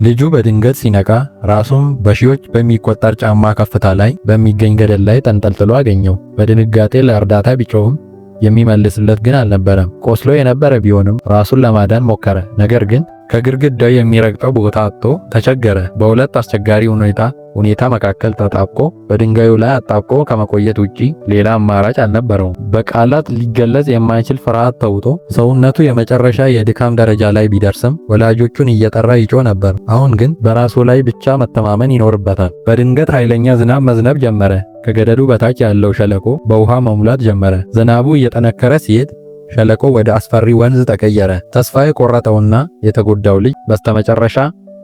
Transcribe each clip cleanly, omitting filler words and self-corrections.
ልጁ በድንገት ሲነቃ ራሱን በሺዎች በሚቆጠር ጫማ ከፍታ ላይ በሚገኝ ገደል ላይ ተንጠልጥሎ አገኘው። በድንጋጤ ለእርዳታ ቢጮህም የሚመልስለት ግን አልነበረም። ቆስሎ የነበረ ቢሆንም ራሱን ለማዳን ሞከረ። ነገር ግን ከግድግዳው የሚረግጠው ቦታ አጥቶ ተቸገረ። በሁለት አስቸጋሪ ሁኔታ መካከል ተጣብቆ በድንጋዩ ላይ አጣብቆ ከመቆየት ውጪ ሌላ አማራጭ አልነበረውም። በቃላት ሊገለጽ የማይችል ፍርሃት ተውጦ ሰውነቱ የመጨረሻ የድካም ደረጃ ላይ ቢደርስም ወላጆቹን እየጠራ ይጮህ ነበር። አሁን ግን በራሱ ላይ ብቻ መተማመን ይኖርበታል። በድንገት ኃይለኛ ዝናብ መዝነብ ጀመረ። ከገደሉ በታች ያለው ሸለቆ በውሃ መሙላት ጀመረ። ዝናቡ እየጠነከረ ሲሄድ ሸለቆ ወደ አስፈሪ ወንዝ ተቀየረ። ተስፋ የቆረጠውና የተጎዳው ልጅ በስተመጨረሻ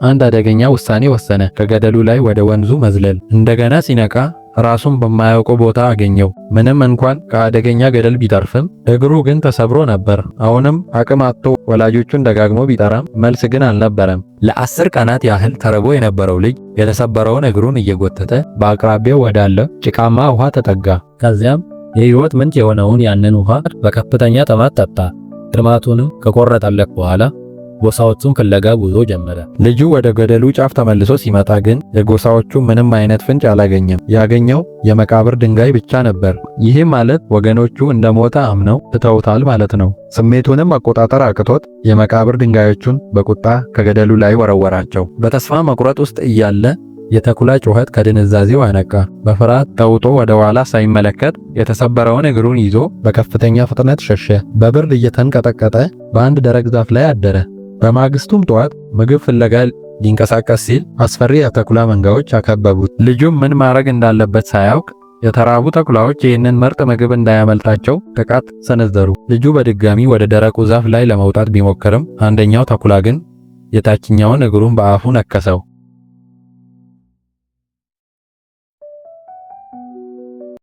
አንድ አደገኛ ውሳኔ ወሰነ። ከገደሉ ላይ ወደ ወንዙ መዝለል። እንደገና ሲነቃ ራሱን በማያውቀው ቦታ አገኘው። ምንም እንኳን ከአደገኛ ገደል ቢተርፍም እግሩ ግን ተሰብሮ ነበር። አሁንም አቅም አጥቶ ወላጆቹን ደጋግሞ ቢጠራም መልስ ግን አልነበረም። ለ10 ቀናት ያህል ተርቦ የነበረው ልጅ የተሰበረውን እግሩን እየጎተተ በአቅራቢያው ወዳለ ጭቃማ ውሃ ተጠጋ። ከዚያም የህይወት ምንጭ የሆነውን ያንን ውሃ በከፍተኛ ጥማት ጠጣ። ጥማቱንም ከቆረጠለት በኋላ ጎሳዎቹን ፍለጋ ጉዞ ጀመረ። ልጁ ወደ ገደሉ ጫፍ ተመልሶ ሲመጣ ግን የጎሳዎቹ ምንም አይነት ፍንጭ አላገኘም። ያገኘው የመቃብር ድንጋይ ብቻ ነበር። ይህም ማለት ወገኖቹ እንደሞተ አምነው ትተውታል ማለት ነው። ስሜቱንም መቆጣጠር አቅቶት የመቃብር ድንጋዮቹን በቁጣ ከገደሉ ላይ ወረወራቸው። በተስፋ መቁረጥ ውስጥ እያለ የተኩላ ጩኸት ከድንዛዜው አነቃ። በፍርሃት ተውጦ ወደ ኋላ ሳይመለከት የተሰበረውን እግሩን ይዞ በከፍተኛ ፍጥነት ሸሸ። በብርድ እየተንቀጠቀጠ በአንድ ደረቅ ዛፍ ላይ አደረ። በማግስቱም ጠዋት ምግብ ፍለጋ ሊንቀሳቀስ ሲል አስፈሪ የተኩላ መንጋዎች አከበቡት። ልጁም ምን ማድረግ እንዳለበት ሳያውቅ የተራቡ ተኩላዎች ይህንን ምርጥ ምግብ እንዳያመልጣቸው ጥቃት ሰነዘሩ። ልጁ በድጋሚ ወደ ደረቁ ዛፍ ላይ ለመውጣት ቢሞክርም አንደኛው ተኩላ ግን የታችኛውን እግሩን በአፉ ነከሰው።